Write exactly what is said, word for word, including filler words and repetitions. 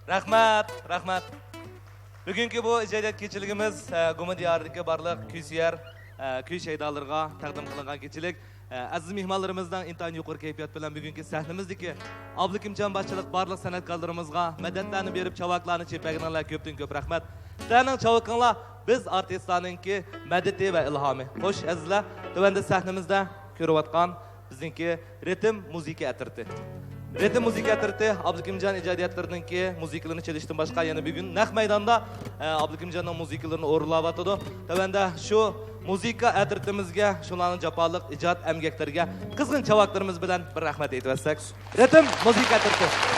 رەھمەت، رەھمەت. بۈگۈنكى بۇ ئىجادىيەت كېچىلىكىمىز، ئە، گۇما دىيارىدىكى بارلىق كۈي سۆيەر، ئە، كۈي شەيدالىرىغا تەقدىم قىلىنغان كېچىلىك. ئە، ئەزىز مېھمانلىرىمىزنىڭ ئىنتايىن يۇقىرى كەيپىيات بىلەن بۈگۈنكى سەھنىمىزدىكى ئابلىكىمجان باشچىلىق بارلىق سەنئەتكارلىرىمىزغا مەدەتلەرنى بېرىپ، چاۋاكلارنى چېلىپ بەرگىنىڭلار كۆپتىن كۆپ رەھمەت. سىلەرنىڭ چاۋىكىڭلار بىز ئارتىسلارنىڭكى مەدىتى ۋە ئىلھامى. خوش، ئەزىزلەر، تۆۋەندە سەھنىمىزدە كۆرۈۋاتقان بىزنىڭكى رىتىم مۇزىكا ئەترىتى. رىتىم مۇزىكا ئەترىتى ئابلىكىمجان ئىجادىيەتلىرىنىڭكى مۇزىكىلىرىنى چېلىشتىن باشقا يەنە بۈگۈن نەق مەيداندا، ئە، ئابلىكىمجاننىڭ مۇزىكىلىرىنى ئورۇنلاۋاتىدۇ. تۆۋەندە شۇ مۇزىكا ئەترىتىمىزگە، شۇلارنىڭ جاپالىق ئىجاد ئەمگەكلىرىگە قىزغىن چاۋاكلىرىمىز بىلەن بىر رەھمەت ئېيتىۋەتسەك. رىتىم مۇزىكا ئەترىتى.